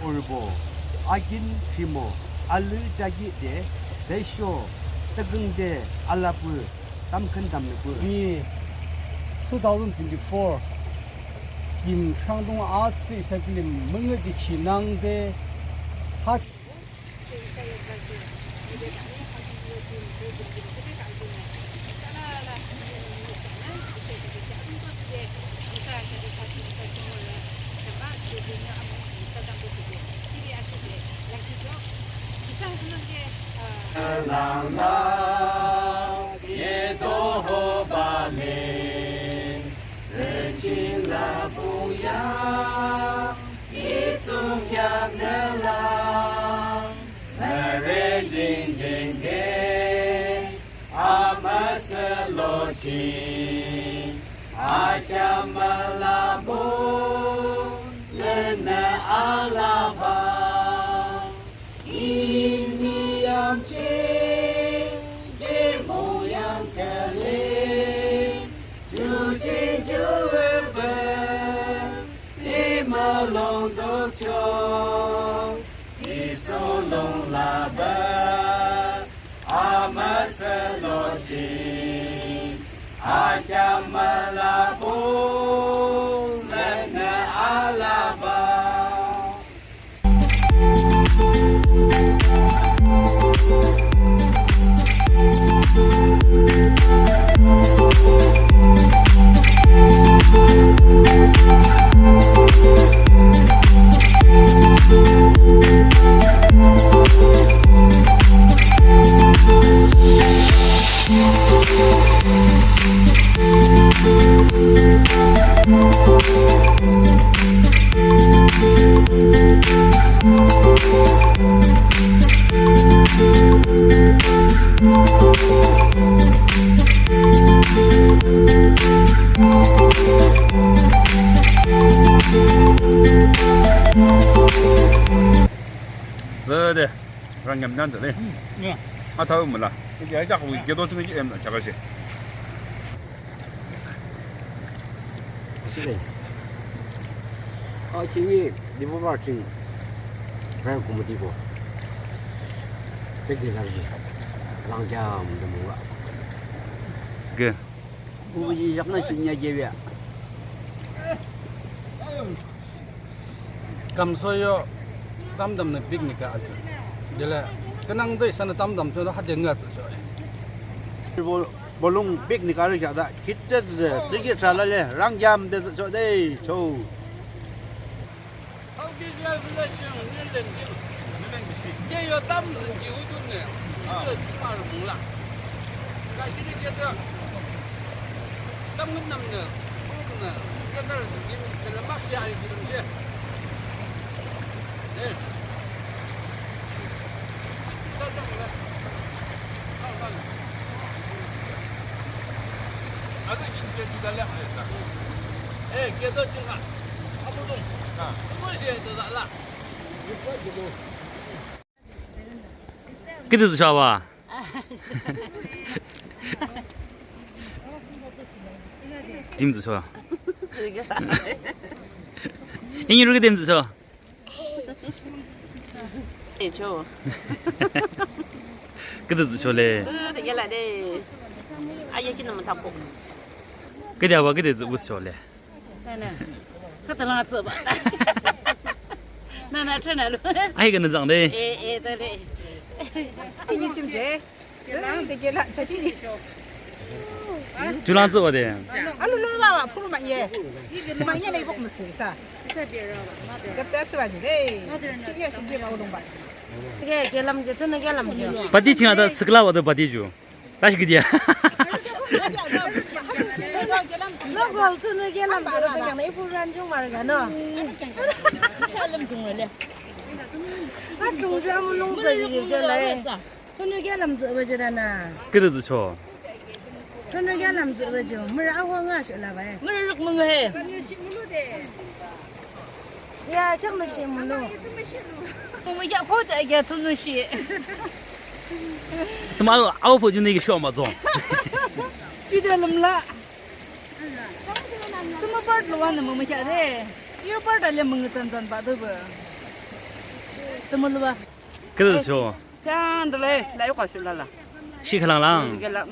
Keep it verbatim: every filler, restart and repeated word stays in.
Orbo, akin rhimo, alü jagi de, tüsho, tügüngde, alapü, tamkhüntamnüpü. Ni two thousand twenty-four, kim sangdung atsü isa kilim müngühjih khinangde, ha Ade, rangkheam nangde le. Hmm, ya. Athabe müla. Ede ajak wi keto ching ji em chaka shi. O, chini, di bo bar chini. Rang kumudi bo. Pek de lar ji. Rangkheam de müla. Ge. Bubuji yakna chinya jebia. Kamsoyo tamdamnü picnic a acho. Dele künangde isanü tamdam cho hade ngütsücho. Bo-, bolung picnic arü kheahde khide tsü, tiki thalale rangkheam de tsücho de cho. How did you have election? Nilending. Nilending. Ye yo tam ji udune. Ah. Ye tsumar mula. Ka jini jeta. Tam ngun nam ne. Buk ne. Jeta jini jela mak shi ari jini je. Eh. Jeta jeta. Ka ka. Aga jini je jeta le sa. Eh, jeta jeta. Küde tsüsho wa? Dim tsüsho. Ingi ru küde tsüsho? Küde tsüsho le? Küde ya la de. Aye kinü matapo. Küde wa küde tsüsho le? Nana. Kata lang tsüba. Nana, tena lu. Ai, kena zang de. Eh, eh, tade. Tini chim de. Kela, de kela, cha tini. Ju lang tsüba de. Alu lu ba ba, puru ma ye. Ma ye ne bok mesi sa. Kapta sa ba ji de. Tini ya shi ji ba ulung ba. Ke, kelam je, tuna kelam je. Pati ching ada sekla wa de pati ju. Tashi gidiya. Lo gol tunu kelam tsüba de yang ipu ran jung mar ga no. Shalem jung le. Atung jam lung tsü ji je le. Tunu kelam tsüba je dana. Küde tsüsho? Tunu kelam tsüba je. Mura awa nga shu la ba e. Mura ruk mung he. Ya, kya mashi mulu. Mama ya ko ta ya tunu shi. Tuma au po juni ki sho ma zong. Video lam la. Tuma part lo wan mama ya de. Yo part ale mung tan tan ba do ba. Tuma lo ba. Küde sho. Kya ndale la yo ka shu la la. Shi khalang lang. Ke la.